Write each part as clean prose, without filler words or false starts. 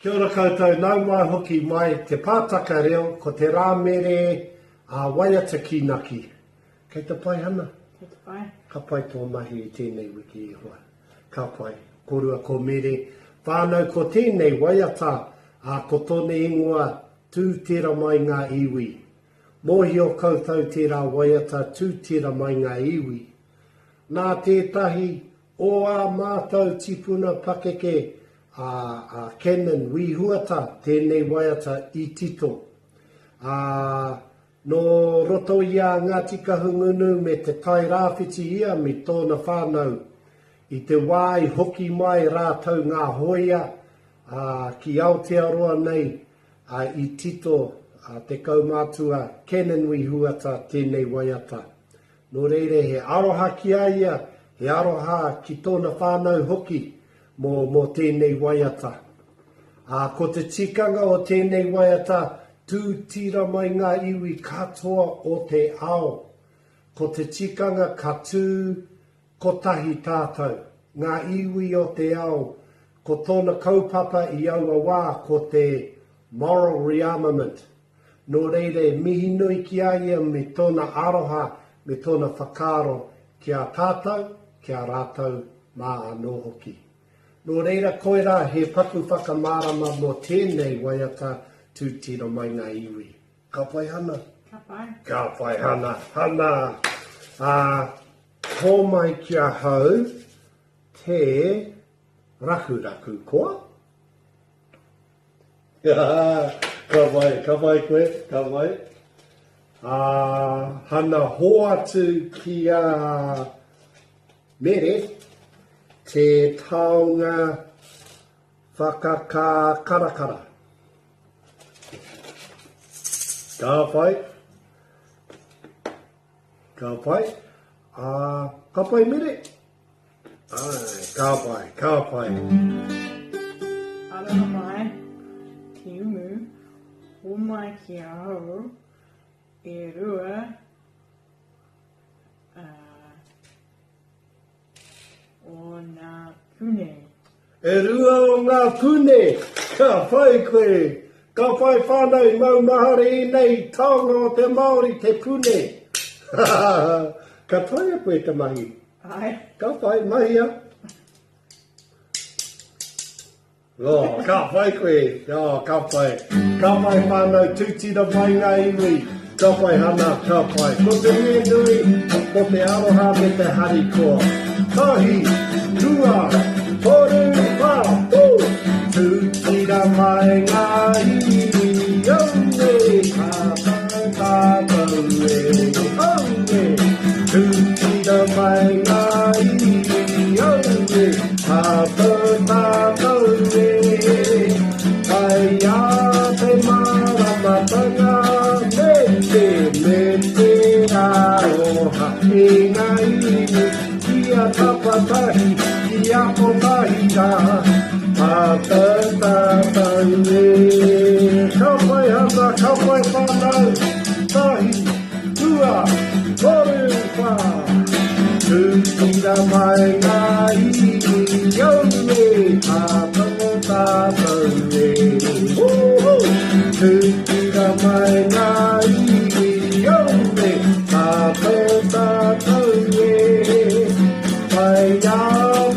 Kia ora koutou, nau mai hoki mai Te Pātaka Reo, ko te Rāmere a Waiata Kīnaki. Kei te pai Hana? Kei te pai. Ka pai tō mahi i tēnei wiki e hoa. Ka pai. Korua ko Mere. Whānau ko tēnei waiata, ā, ko tōna ingoa Tū Tera Mai Ngā Iwi. Mōhio koutou tērā waiata Tū Tera Mai Ngā Iwi. Nā tētahi o ā mātou tipuna pakeke a, a Canon Wī Huata tēnei waiata i tito. Ā, nō roto i a Ngāti Kahungunu me Te Tai Rāwhiti ia me tōna whānau. I te wā i hoki mai rātou ngā hōia, ā, ki Aotearoa nei, ā, i tito a te kaumātua Canon Wī Huata tēnei waiata. Nō reira he aroha ki a ia, he aroha ki tōna whānau hoki mō, mō tēnei waiata. Ā, ko te tikanga o tēnei waiata, tū tira mai ngā iwi katoa o te ao. Ko te tikanga ka tū kotahi tātou, ngā iwi o te ao, ko tōna kaupapa i aua wā ko te moral rearmament, Nō reira e mihi nui ki a ia me tōna aroha me tōna whakaaro ki a tātou, ki a rātou mā anō hoki. Nō reira koirā he paku whakamārama mō tēnei waiata Tūtiro mai ngā iwi. Ka pai Hana? Ka pai. Ka pai Hana. Hana! Ā, hōmai ki ahau te rakuraku koa? Ka pai, ka pai koe, ka pai. Ā, hana hoatu ki a Mere te taonga whakakākarakara. Ka pai. Ka pai. Ā, ka pai Mere. Āe, ka pai, ka pai. Aroha mai, te umu, homai ki ahau, e rua, o ngā pune. E rua o ngā pune, ka pai koe. Ka pai whānau i maumahara ēnei taonga o te Māori, te pune. Ka taea koe te mahi. Ae. Ka pai, mahia. Oh, ka pai koe. Oh, ka pai. Ka pai whānau, tūtira mai ngā iwi. Ka pai Hana, ka pai. Ko te mea nui, ko te aroha me te harikoa. Tahi, rua, toru, whā, whū! Tūtira mai ngā iwi, aue, ka pai tātou e, aue. Tūtira mai ngā iwi, aue, tātou tātou e. Kai a te māramatanga me te, me te aroha e ngā iwi kia tapatahi, kia kotahi rā. Tātou tātou e. Ka pai hana, ka pai whānau, tahi. Rua, toru, whā. Tūtira mai ngā iwi, aue, tātou, tātou e. Wūhū! Tūtira mai ngā iwi, aue, tātou, tātou e. Whai a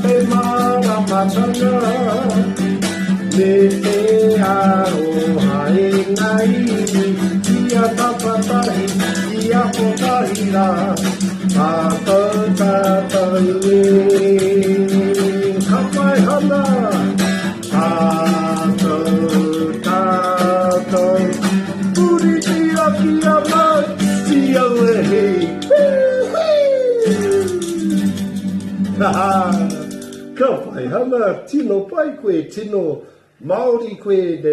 te māramatanga, me te aroha e ngā iwi, kia tapatahi, kia kotahi rā, tātou, tātou e. Ka pai hana! Tātou, tātou, puritia kia mau, ki aue he, Ka pai hana, tino pai koe, tino Māori koe me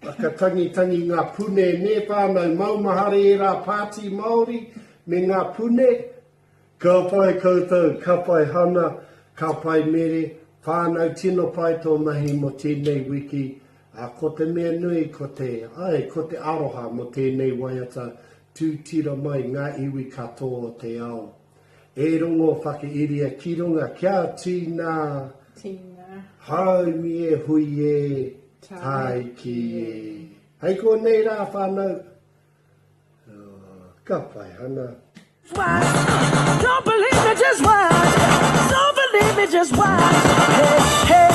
whakatangitangi ngā pune nē whānau maumahara ērā pāti Māori me ngā pune. Ka pai koutou, ka pai Hana, ka pai Mere, whānau tino pai tō mahi mō tēnei wiki, ā, ko te mea nui ko te, āe, ko te aroha mō tēnei waiata tūtira mai ngā iwi katoa o te ao. E rongo whakairia ki runga kia tīna. Tīna. Haumi e hui e. Tāiki e. Hei konei rā whānau. Oh, ka pai, Hana. Don't believe me, just watch. Don't believe me, just watch. Hey, hey.